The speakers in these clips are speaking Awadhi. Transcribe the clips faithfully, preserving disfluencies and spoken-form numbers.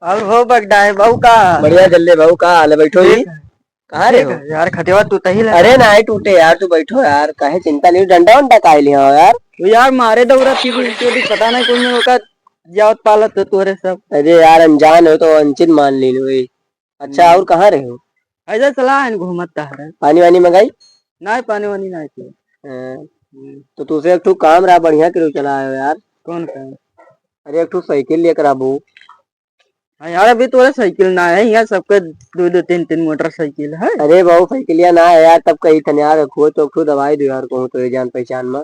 और हो बगडाहे बाबू का? बढ़िया जल्ले बाबू, का हाल है? बैठो ही। ठीक है। कहाँ रहे ठीक हो? है यार, खटियावा टूटा ही लगा। अरे नाहीं टूटे यार, तू बैठो यार, काहे चिंता लियो, डंडा वंडा काहे लिया हो यार? वो यार मारे दौरा थी, कुछ तो भी पता नहीं कौन होगा, जावत पालत हो तोरे सब। अरे यार, अनजान हो तो अनचिन मान ली लो। अच्छा, हम्म। और कहाँ रहे हो? ऐसा चला है, घूमत टहरत। पानी वानी मंगाई? नहीं, पानी वानी नहीं पिए। हाँ। हम्म। तो तुसे एक ठो काम रहा, बढ़िया करो चला आयो यार। कौन काम? अरे, एक ठो साइकिल लेकर आबू। हाँ यार, अभी तोरे साइकिल ना है, यहाँ सबके दो दो तीन तीन मोटरसाइकिल है। अरे बाबू, साइकिलिया ना है यार, तब कही थन यार, रखो तो एक ठो दवाई दो यार, कहूँ तो ये जान पहचान में।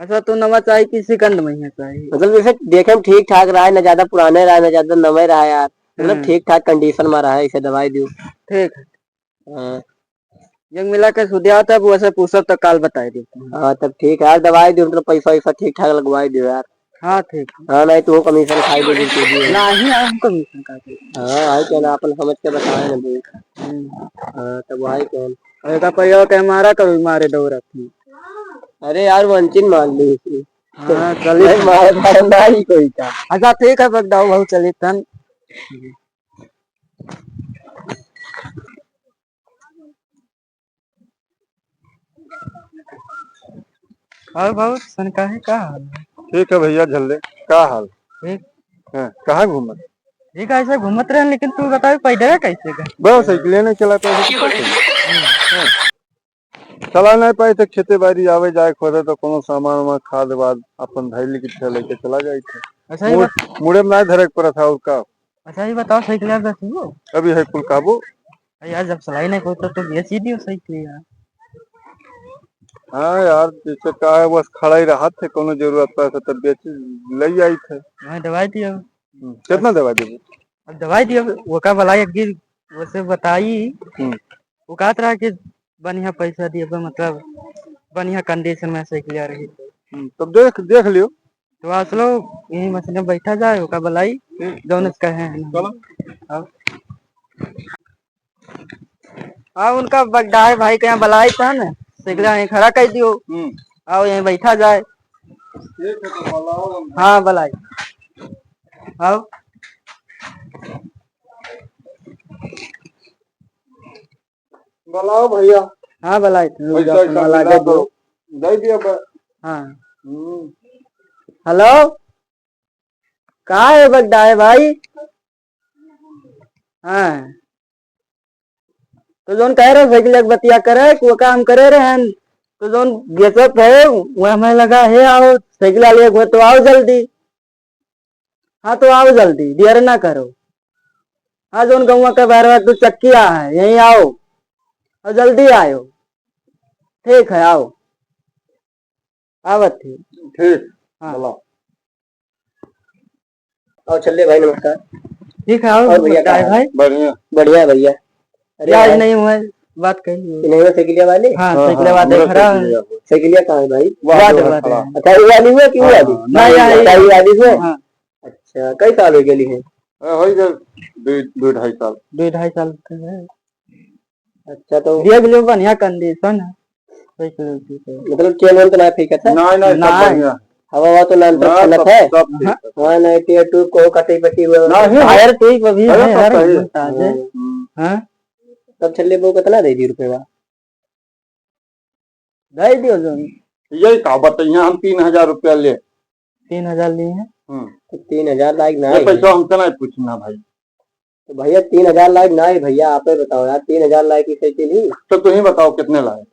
अच्छा, तो नवा चाही कि second में ही चाही? मतलब जैसे देखे में ठीक ठाक रहा है, ना ज्यादा पुराने रहा है, ना ज्यादा नवे रहा है यार, मतलब हम्म। ठीक ठाक condition में रहा है, इसे दवाई दियो। ठीक है। हाँ। जंग मिला के सुधिया था, वो ऐसे पूछब तो काल बताई देते हैं। हाँ, तब ठीक है यार, दवाई दियो, मतलब पैसा वैसा ठीक ठाक लगवाई दियो यार। हाँ, ठीक है। हाँ, नहीं तो वो commission खाई दे, दे, दे। नहीं, हम commission खाते हैं। हाँ, आई क्या ना, अपन समझ के बताए ना भाई। हम्म। हाँ, तब आई क्या। और एक पैसा के मारा कभी मारे दौरा थी। अरे यार, वंचित मान ली इसने। हाँ, चलिए। नहीं, मार, मार, ना ही कोई का। अच्छा, ठीक है, बगडाऊ भाऊ, चलिए तन। और भाऊ, सन का है, का हाल है? ठीक है भैया, झल्ले, का हाल? ठीक। हाँ, कहाँ घूमत? ठीक है, ऐसे घूमत रहे, लेकिन तू बताओ, पैदल है कैसे गए? बस, साइकिल नहीं चला पाए, तो क्या करें? हाँ। चला नहीं पाए थे, खेते बाड़ी आवे जाए खोदे तो कोनो सामान वामान, खाद वाद अपन धैल के ठेले के चला जाए थे। अच्छा, ये मुड़-, बात मुड़े में नहीं धरे के पड़ा था और का। अच्छा, ये बताओ, साइकिल यार बेचबो? अभी है कुल काबू। अरे यार, जब सलाई नहीं होता तो बेच ही दियो साइकिल यार। हाँ यार, जैसे का है, बस खड़ा ही रहा थे, कोनो जरूरत पड़े तो बेच ले आई थे। मैं दवाई दियो। हम्म, कितना दवाई देबो? अब दवाई दियो, वो का भलाई अग्गी वैसे बताई। हम्म। वो कहत रहा कि बढ़िया पैसा दिए बा, मतलब बढ़िया condition में साइकिल आ रही। हम्म, तब देख, देख लियो। तो आ चलो, यही मशीन में बैठा जाए, ओका बुलाई, हम्म। जौन कहे हैं। चलो। हाँ। हाँ, उनका बगडाहे भाई के यहाँ बुलाई था ना, साइकिल हम्म। यहीं खड़ा कर दियो। हम्म। आओ, यहीं बैठा जाए। ठीक है, तो बुलाओ हम। हाँ, बुलाई। आओ। बुलाओ भैया। हाँ, बुलाई, रुक पैसा जाओ, वैसा फोन लगा मिला दो। तो दे दिया बस। हाँ। हम्म। हेलो, का है बगडाहे भाई? हाँ, तो जौन कहे रहे साइकिल एक बतिया करे, वो काम करे रहन, तो जौन बेचत है, वो हमें लगा है, आओ साइकिल वाले एक तो आओ जल्दी। हाँ, तो आओ जल्दी, देर ना करो। हाँ, जौन गौवा के बाहर दो चक्किया है, यहीं आओ और जल्दी आयो। ठीक है, आओ, आवत है। ठीक, हाँ। बोलो। आओ, चलिए भाई, नमस्कार। ठीक है, आओ, और भैया, नमस्कार का हाल? भाई। बढ़िया। बढ़िया है भैया। अरे यार, यार। नहीं हुआ है, बात कही हुई। कि नहीं हुआ साइकिलिया वाले? हाँ, हाँ, साइकिलिया हाँ, वाले हमारा खड़ा है। साइकिलिया हुआ। साइकिलिया कहाँ है भाई? वाह, वाह, जो है वाह, खड़ा। वाह। अच्छा, ये वाली हुआ कि वो हाँ, वाली? हाँ, नहीं, नहीं, अच्छा, ये वाली हुआ? हाँ। अच्छा, कई साल हो गए हैं? अ, हो गए दो, दो ढाई साल। दो ढाई साल के है। अच्छा, तो ये भी लो, बढ़िया condition है। कोई गलती तो मतलब chain वेन तो ना फेंकत है? नहीं, नहीं, सब नहीं। बढ़िया। हवा ववा तो ना अंदर ना, छनत सब, है? सब ठीक है। हाँ, नहीं, tier tube को कटे पटी हुआ। नहीं, टायर ठीक अभी टायर है, सब हर सही है। एकदम ताजे। हम्म। हाँ? तब चलिए, वो कितना दे दी रुपये बा? दे दियो जौन। यही का बताइए, हम तीन हजार रुपया ले। तीन हजार लिए हैं? हम्म। तो तीन हजार लायक ना ये है। पैसा हमसे नहीं पूछना भाई। तो भैया, तीन हजार लायक ना है भैया, आप ही बताओ यार, तीन हजार लायक की साइकिल ही। तो तुम ही बताओ कितने लायक।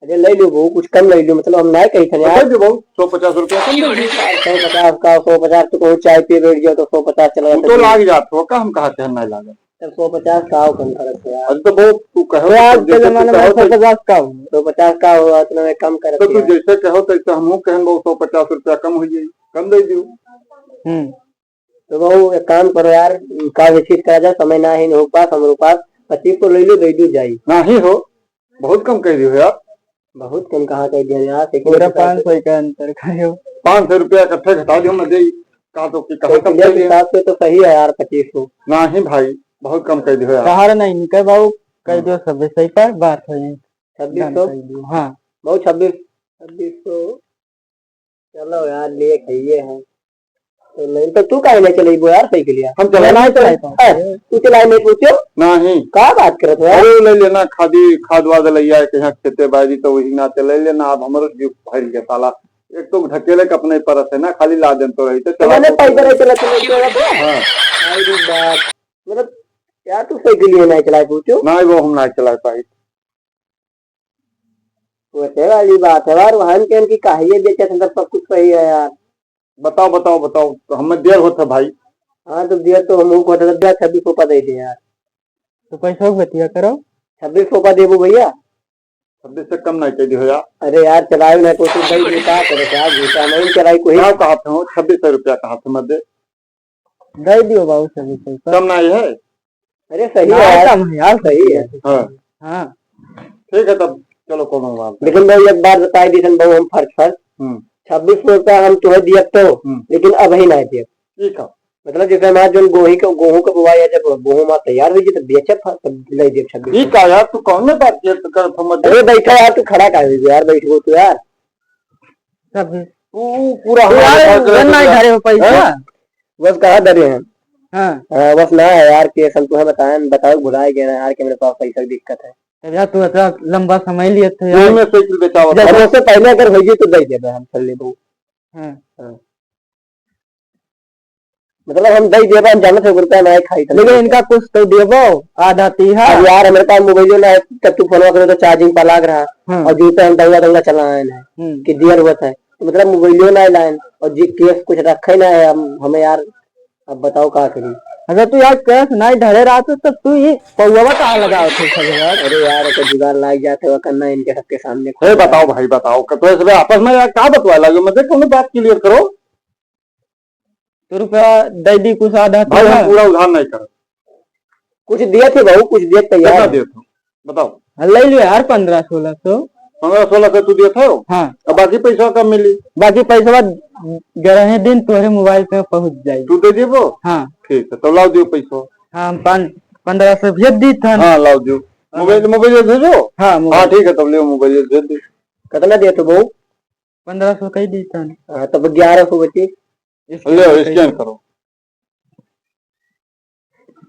अरे ले लो बहू, कुछ कम ले लो, मतलब हम ना कही थे तो यार। दे दो बहू, सौ पचास रुपया कम दे दो। यार, सौ पचास का, सौ पचास तो कहूँ चाय पिए बैठ जाओ तो सौ पचास चला वो जाता तो है। लाग जात हो का, हम कहा थे नहीं लागत। तब सौ पचास का हो कम करत हो यार। अरे तो वो तू कहो तो तो आज तुम के जैसे जमाने में कहो सौ पचास का हो। सौ पचास का हो, इतना में कम करत तो हो तू यार। जैसे कहो तैसे हमहू कहन वो सौ पचास रुपया कम हो जाई, कम दे दियो। हम्म। तो वो एक काम करो यार, का विचित करा जाए, समय ना ही हो पास, हमरो पास पच्चीस सौ ले लो, दे दी जाई। ना ही हो, बहुत कम कह दियो यार। बहुत कम कहाँ कह दिया यार, लेकिन पूरा तो पाँच सौ का अंतर करो। पाँच सौ रुपया इकट्ठे घटा दियो, मैं दे, का तो कि कहाँ कम लेकिन कह दिया? हिसाब से तो सही है यार, पच्चीस सौ। नहीं भाई, बहुत कम कह दियो यार। कहा रे नहीं, निकल बाबू, कह हम्म। दियो सब सही पर बात हो जाए। छब्बीस सौ? डन कर दियो, हाँ। बहुत छब्बीस, छब्बीस सौ। चलो यार, लिए खाइए हैं। नहीं तो तू काहे नहीं चलेबो यार साइकिलिया? हम चलाए मैं नहीं नहीं चलाए चलाए। पाऊँ। हैं, तू चलाए नहीं पूछो? नहीं। का बात करत हो यार? अरे ले लेना खादी, खाद वाद लैया के यहाँ खेते बाड़ी तो वही नाते ले लेना। अब हमरो जीव भर गया साला। एक तो ढकेले के अपने परत है ना, खाली ला देन तो रही तो तो चला मैंने तो पैदल ही चला चला चला तो। हाँ। अरे बाप। मतलब यार तू साइकिलिया नहीं चलाए पूछो? नहीं वो हम नहीं चलाए पाई। वैसे वाली बात है यार, वहन के इनकी काहे बेचत है, सब कुछ सही है यार। बताओ, बताओ, बताओ, तो हमें देर होता भाई। हाँ, तो देर तो हमहू को होता, तो छब्बीस सौ रुपया दे दे यार। तो पैसा बतिया करो। छब्बीस सौ रुपया देबो भैया। छब्बीस से कम नहीं कह दियो यार। अरे यार, चलाओ ना, कोई तो भाई जूता करे क्या, जूता नहीं चलाई कोई। क्या कहा था, छब्बीस सौ रुपया कहा था, मत दे। दे दियो बाबू, छब्बीस सौ रुपया। कम नहीं है। अरे सही है नहीं, यार। कम है यार, सही है। हाँ। हाँ। ठीक है, तब चलो, कोनो बात नहीं। लेकिन भाई, एक बात बताई दी सन, बाबू, हम फर्ज फर्ज। हम्म। छब्बीस सौ रुपया हम तुम्हें दिया तो, हम्म। लेकिन अब ही नहीं दिया। ठीक है। मतलब, जैसे हमारा जो गोही का, गेहूं का बुआई है, जब गेहूं हमारा तैयार होई, तो बेचे फा-, तब ले दिया छब्बीस सौ। ठीक है यार, तू कौन में बात किया, तो कर समझ। अरे बैठा यार, तू खड़ा काहे हुई यार, बैठ गो तू यार। छब्बीस। तू पूरा तू हमारे यार, घर वन नहीं यार। धरे हो पैसा? हैं? बस कहाँ धरे हैं? हाँ। हाँ, बस ना है यार, कि असल तुम्हें बताएं, बताओ, भुलाए गए ना यार, कि मेरे पास पैसा की दिक्कत है। तब यार, तू इतना लंबा समय लिए थे यार। यही में साइकिल बेचावत जब है। हम उससे पहले अगर होइए तो दे देबे हम, चल ले बहू। हाँ। हाँ। मतलब हम दे देबे, हम जानत है रुपया ना खाई था। लेकिन इनका कुछ तो देबो, आधा तीहा। अब यार, हमारे पास मोबाइलो ना है, तब तू फोनवा करे तो चार्जिंग पर लाग रहा। हाँ। और जूते हम दौड़ा दौड़ा चला आए हैं। हम्म। कि दियर होता है। तो मतलब मोबाइलो ना लाइन और जी केस कुछ रखे ना है हम, हमें यार अब बताओ का करी? अगर तू यार केस नहीं धरे रहा तो, तो तू ही पौवा कहाँ लगाओ थे सब यार? अरे यार, ओकर जुगाड़ लाग जाते हो करना इनके सबके सामने। ए, बताओ भाई, बताओ, क-, तो इसमें आपस में यार का बतवा लगे? मतलब, कोनो बात क्लियर करो। तो रुपया दे दी कुछ आधा भाई, हम तेरा। पूरा उधार नहीं करब। कुछ दिए थे बहू, कुछ दिए तैयार कितना है। दिए थे? बताओ। हाँ, ले लियो यार, पन्द्रह सोलह सौ। पन्द्रह सोलह सौ तू दिए थे हो? हाँ। अब बाकी पैसा कब मिली? बाकी पैसा गरहे दिन तोहरे मोबाइल पे पहुँच जाई। तू दे देबो? हाँ। ठीक है, तो लाओ दियो पैसा। हाँ, हम पाँच, पन्द्रह सौ भेज दी था। हाँ, लाओ दियो। हाँ। मोबाइल, मोबाइल भेजो? हाँ, हाँ, मोबाइल। ठीक है, तब लियो मोबाइल भेज दो। कितना दिए थे बहू? पन्द्रह सौ कही दी था। हाँ, तब ग्यारह सौ बची। इसके लियो, ऊपर स्कैन कही करो।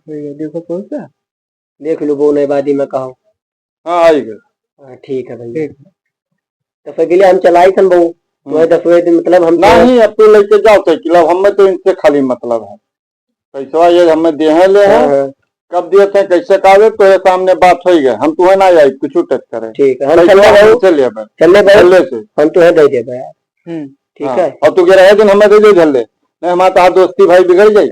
भैया, देखो कौन सा? देख लो, वो नए बादी में कहो। हाँ, आई गए। हाँ, ठीक है भैया। ठीक। तो फिर के लिए हम चलाई थन बहू। हम्म। तो दसवें दिन मतलब हम तो नहीं, अब तो लेके जाओ साइकिल, अब हमें तो इनसे खाली मतलब है। पैसवा ये हमें देहे ले हैं, हाँ, हाँ। कब दिए थे, कैसे कावे, तोरे सामने बात होई गए, हम तुम्हें ना आई, कुछ टच करे। ठीक है, हम पैसवा चल रहे हम हो। उनसे लेबे। चल रहे भाई। चल रहे से। हम तुम्हें दे देबे यार। हम्म। ठीक हाँ, है। और तू के रहे दिन हमें दे दे झल्ले। नहीं, हमारा तो दोस्ती भाई बिगड़ जाई।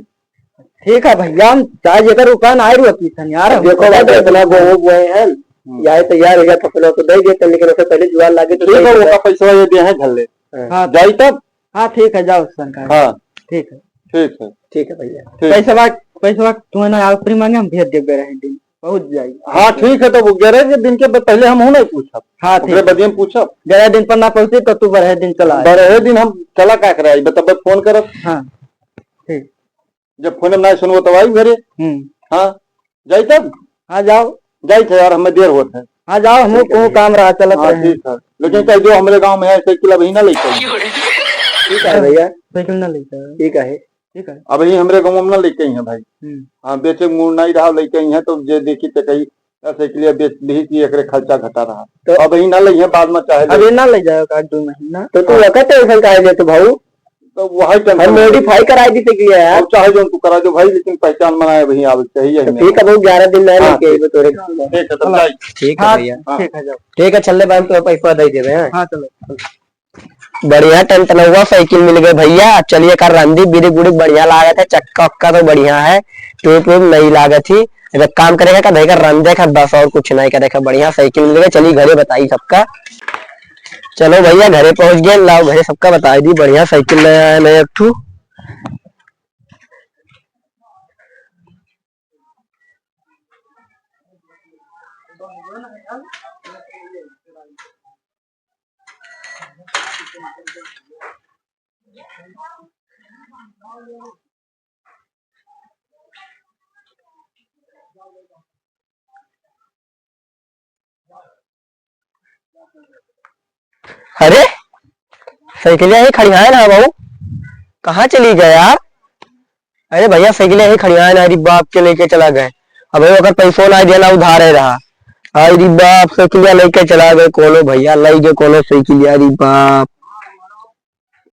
ठीक है भैया, हम चाहे जेकर रुपया ना आए रुआ पीछन यार, हम देखो तो बात दे इतना देंगे। गोहूं बोए हैं, हम्म। यार तैयार हो गया, फसलों को दे देते हैं, लेकिन उससे पहले जुआर लागे तो ठीक दे है, देते ओका हैं। पैसा ये दे हैं झल्ले। हाँ। हाँ। जाई तब? हाँ, ठीक है, जाओ शंकर। हाँ। ठीक है। ठीक है। ठीक है भैया। ठीक। पैसा, पैसा तुम्हें ना आखिरी मांगे, हम भेज देबे रहे दिन। पहुँच जाई। हाँ, ठीक है, तो वो ग्यारह के दिन के ब-, पहले हम हूँ नहीं पूछब। हाँ, ओकरे ठीक है। बदिये हम पूछब। ग्यारह दिन पर ना पहुँची तो तू बारह दिन चला आए। बारह दिन हम चला का करे आई, बताबे फोन करब। हाँ, ठीक। जब फोन में ना सुनबो तब आई घरे। हम्म। हाँ, जाई तब? हाँ, जाओ। जाई थे यार, हमें देर होत है। हाँ, जाओ, हम ठीक है को भैया। काम रहा, चलत हाँ, रहे। ठीक है। लेकिन कह दो, हमारे गांव में है साइकिल अभी ना लेके आई। ठीक है भैया। साइकिल ना लेके आए। ठीक है। ठीक है। अभी हमरे गाँव में ना लेके आई हैं भाई। हम्म। हाँ, बेचे मूड नहीं रहा, लेके आई हैं, तो जे देखी ते कही, "ऐसे के लिए बेच ली थी, एकरे खर्चा घटा रहा।" तो अभी ना ले हैं, बाद में चाहे ले। अभी ना ले जाओ, का दो महीना। तो तू हाँ। रखा टेंशन काहे लेते भाऊ? तो वही टेंशन हम है। Modify कराई दी थी कि यार। अब चाहे जो तू करा दो भाई, लेकिन पहचान बनाए वही आवे चाहिए तो हमें। ठीक है, वो ग्यारह दिन में हाँ, लेके ठीक। आइबे तोरे गाँव में। ठीक है, तब चलो। जाइए। ठीक है हाँ, भैया। ठीक है, जाओ। ठीक है, चल ले, बाद में तो पैसा दे देबे, हैं? हाँ, चलो। बढ़िया टनटनौआ साइकिल मिल गए भैया। चलिए का रंदी बिरिक उरिक बढ़िया लागत है, चक्का उक्का तो बढ़िया है, ट्यूब व्यूब नहीं लागत ही। अगर काम करेगा का देगा रंदे का, बस और कुछ नहीं करेगा। बढ़िया साइकिल मिल गए। चलिए घरे बताई सबका। चलो भैया घरे पहुंच गए, लाओ घरे सबका बताई दी। बढ़िया साइकिल ले आए नया एक ठू। अरे, साइकिलिया ही खड़ी है ना बाबू, कहाँ चली गए यार? अरे भैया, साइकिलिया ही खड़िया है ना, अरे बाप के लेके चला गए। अब ओकर पैसो ना देना, उधारे रहा। अरे बाप, साइकिलिया लेके चला गए कोनो भैया, लाई गए कोनो साइकिलिया, अरे बाप।